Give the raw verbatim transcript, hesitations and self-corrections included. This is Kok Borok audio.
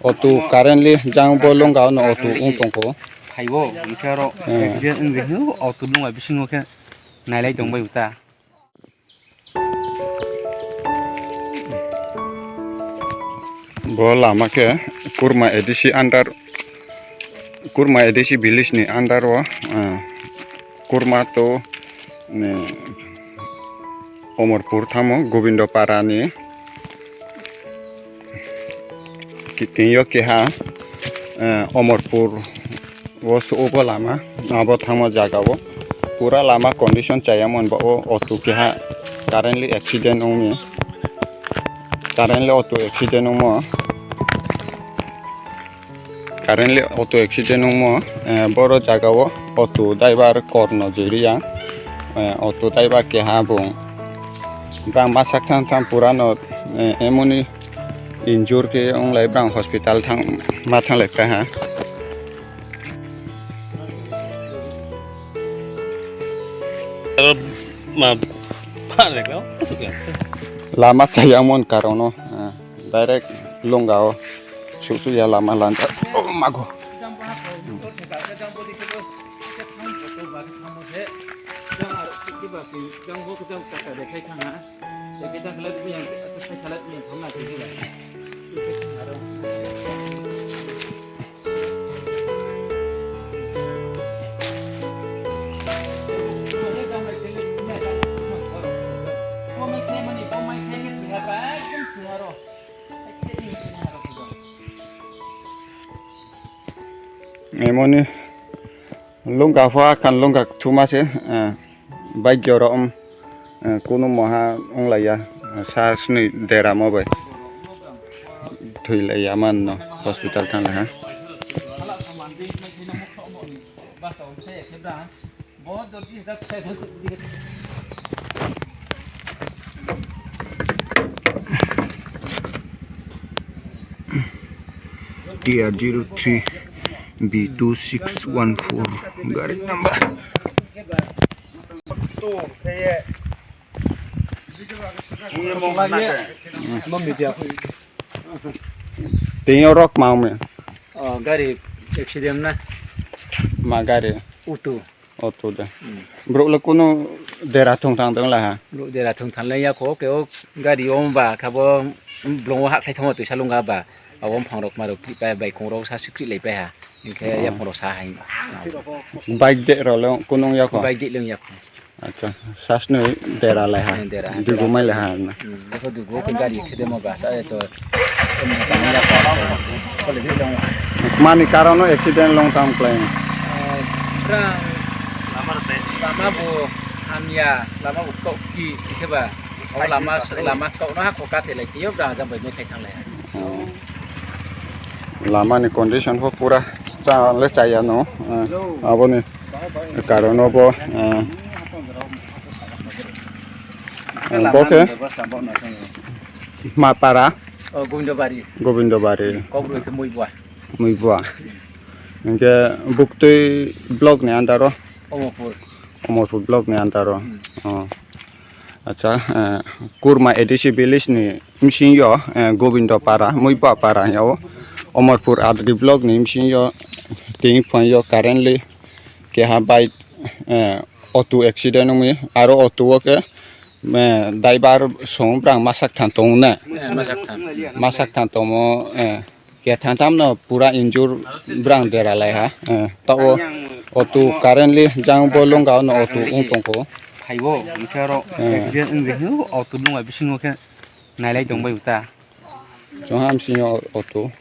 Auto currently jang bo longao no auto wng tongkho. Phaibo, hwnkhe oro Eh. accident wngwi hino auto longma bisingo khe nailai tongbai ta. Bo lama khe Kurma A D C under, Kurma A D C village ni under o, eh, Kurma to, eh, Omorpur thamo Gobindo Para ni kiting yo keha, eh, Omorpur o subo lama abo thangma jaga o pura lama condition chaya mon ba o auto keha currently accident ongni currently auto accident ongmo. Currently auto accident wngmo, eh, boro jaga o auto driver korno jiriya, eh, auto driver keha bung. Bang masak thang thang purano, eh, emoni injure khe wnglai bang hospital thang ma thanglai kha ha. Lama chayangmon karono, eh. Direct longao susu ya lama lanja. Oh, mago. Emoni lungka hua kan lungka thuma se, eh, bike jora om, eh, kunu moha onglaiya, eh, sa sni dera mo bai thwi laiya man no hospital thang ha. T R zero three B two six one four gari number. Tengyo rok ma me. Oh, gari accident na. Ma gari. Utu. Auto de. Hmm. Borok le kunu dera thung thang tong la ha. Borok dera thung thang le ya kho ke o gari o ba kha bo blong o ha khlai thang o twisa lung ga ba. Abo phang rok ma rok bai bai kong rok sa sikri lai pai ha. Hingkhe ya phang rok sa hai. Bike de ro le kunu ya kho. Bike de lung ya kho. Acha, sasnwi dera lai ha. Eh, dera. Dugu mai lai ha na. Hmm, bokhe dugu khe gari accident mo ba sa to. Mani karono accident long tam klai. Brang lama bo hamya, lama bo kok ki khe ba. O lama lama kok na kok ka te lai tiyo brang jang bai me khai thang lai. Oh. Lama ni condition pho pura cha le chaya no. Eh, abo ni karon o bo, eh, eh, bo khe ma para? Oh, Gobindobari. Gobindobari. Kokborok khe Muibua. Muibua. Hingkhe Buktui block ni under o? Omorpur. Omorpur block ni under o. Hmm. Oh. Acha, eh, Kurma A D C village ni bsing yo, eh, Gobindo Para, Muiba Para yo, Omorpur R D block ni bsing yo, tini phai yo currently keha bike, eh, auto accident wngwi, aro auto o khe, eh, driver song brang masak thang tongo na? Eh, masak thang. Masak thang tongo, eh, Ketham tam no pura injure brang dera lai ha. Eh, ta o auto currently jang bo longka o no auto wng tongkho. Phaibo, hingkhe oro Eh. accident wngwi hino auto longma bisingo khe nailai tongbai ta. Chwng ham singo auto.